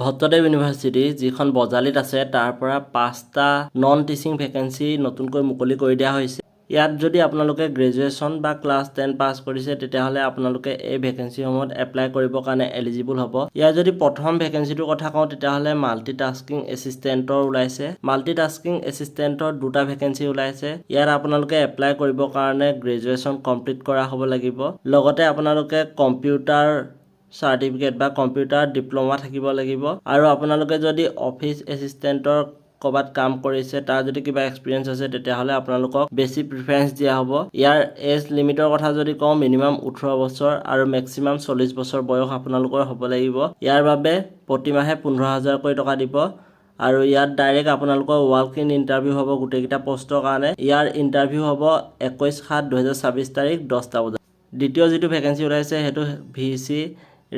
Bhattadev university, যিখন বজালিত আছে, তাৰ পৰা পাঁচটা নন টিচিং ভেকেঞ্চি নতুনকৈ মুকলি কৰি দিয়া হৈছে। ইয়াত যদি আপোনালোকে গ্ৰেজুৱেশ্যন বা ক্লাছ 10 পাছ কৰিছে, তেতিয়াহ'লে আপোনালোকে এই ভেকেঞ্চিসমূহত এপ্লাই কৰিবৰ কাৰণে এলিজিবল হ'ব। ইয়াৰ যদি প্ৰথম ভেকেঞ্চিটোৰ কথা কওঁ, তেতিয়াহ'লে মাল্টি টাস্কিং এছিষ্টেণ্টৰ ওলাইছে। মাল্টি টাস্কিং এছিষ্টেণ্টৰ দুটা ভেকেঞ্চি ওলাইছে। ইয়াত আপোনালোকে এপ্লাই কৰিবৰ কাৰণে গ্ৰেজুৱেশ্যন কমপ্লিট কৰা হ'ব লাগিব, লগতে আপোনালোকে কম্পিউটাৰ চাৰ্টিফিকেট বা কম্পিউটাৰ ডিপ্ল'মা থাকিব লাগিব আৰু আপোনালোকে যদি অফিচ এছিষ্টেণ্টৰ ক'ৰবাত কাম কৰিছে, তাৰ যদি কিবা এক্সপিৰিয়েঞ্চ আছে, তেতিয়াহ'লে আপোনালোকক বেছি প্ৰিফাৰেঞ্চ দিয়া হ'ব। ইয়াৰ এজ লিমিটৰ কথা যদি কওঁ, মিনিমাম 18 বছৰ আৰু মেক্সিমাম 40 বছৰ বয়স আপোনালোকৰ হ'ব লাগিব। ইয়াৰ বাবে প্ৰতিমাহে 15 হাজাৰকৈ টকা দিব আৰু ইয়াত ডাইৰেক্ট আপোনালোকৰ ৱাক ইন ইণ্টাৰভিউ হ'ব গোটেইকেইটা পষ্টৰ কাৰণে। ইয়াৰ ইণ্টাৰভিউ হ'ব 21/7/2026 তাৰিখ 10টা বজাত। দ্বিতীয় যিটো ভেকেঞ্চি ওলাইছে, সেইটো VC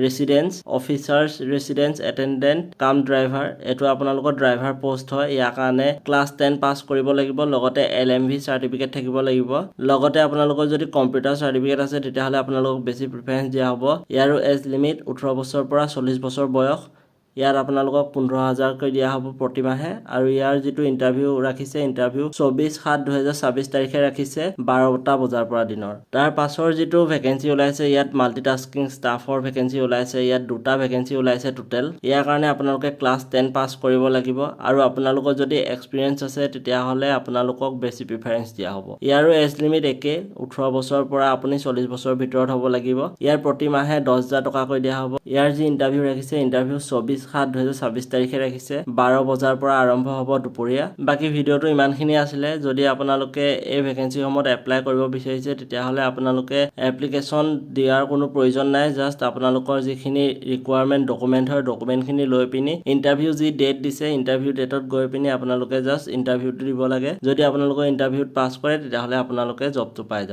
residence officers, residence attendant cum driver। এইটো আপোনালোকৰ ড্ৰাইভাৰ পষ্ট হয়। ইয়াৰ কাৰণে ক্লাছ 10 পাছ কৰিব লাগিব, লগতে এলএমভি চাৰ্টিফিকেট থাকিব লাগিব, লগতে আপোনালোকৰ যদি কম্পিউটাৰ চাৰ্টিফিকেট আছে, তেতিয়াহ'লে আপোনালোকক বেছি প্ৰিফাৰেঞ্চ দিয়া হ'ব। ইয়াৰো এজ লিমিট 18 বছৰৰ পৰা 40 বছৰ বয়স। ইয়াত আপোনালোকক 15 হাজাৰকৈ দিয়া হ'ব প্ৰতিমাহে আৰু ইয়াৰ যিটো ইণ্টাৰভিউ ৰাখিছে, ইণ্টাৰভিউ 24/7/2026 তাৰিখে ৰাখিছে, 12টা বজাৰ পৰা দিনৰ। তাৰ পাছৰ যিটো ভেকেঞ্চি ওলাইছে, ইয়াত মাল্টিটাস্কিং ষ্টাফৰ ভেকেঞ্চি ওলাইছে। ইয়াত দুটা ভেকেঞ্চি ওলাইছে টোটেল। ইয়াৰ কাৰণে আপোনালোকে ক্লাছ 10 পাছ কৰিব লাগিব আৰু আপোনালোকৰ যদি এক্সপিৰিয়েঞ্চ আছে, তেতিয়াহ'লে আপোনালোকক বেছি প্ৰিফাৰেঞ্চ দিয়া হ'ব। ইয়াৰো এজ লিমিট একে, 18 বছৰৰ পৰা আপুনি 40 বছৰৰ ভিতৰত হ'ব লাগিব। ইয়াৰ প্ৰতিমাহে 10 হাজাৰ টকাকৈ দিয়া হ'ব। ইয়াৰ যি ইণ্টাৰভিউ ৰাখিছে, ইণ্টাৰভিউ 24/7/2026 তাৰিখে ৰাখিছে, 12 বজাৰ পৰা আৰম্ভ হ'ব দুপৰীয়া। বাকী ভিডিঅ'টো ইমানখিনি আছিলে। যদি আপোনালোকে এই ভেকেঞ্চিসমূহত এপ্লাই কৰিব বিচাৰিছে, তেতিয়াহ'লে আপোনালোকে এপ্লিকেশ্যন দিয়াৰ কোনো প্ৰয়োজন নাই। জাষ্ট আপোনালোকৰ যিখিনি ৰিকুৱাৰমেণ্ট ডকুমেণ্ট হয়, ডকুমেণ্টখিনি লৈ পিনি ইণ্টাৰভিউ যি ডেট দিছে, ইণ্টাৰভিউ ডেটত গৈ পিনি আপোনালোকে জাষ্ট ইণ্টাৰভিউটো দিব লাগে। যদি আপোনালোকৰ ইণ্টাৰভিউত পাছ কৰে, তেতিয়াহ'লে আপোনালোকে জবটো পাই যাব।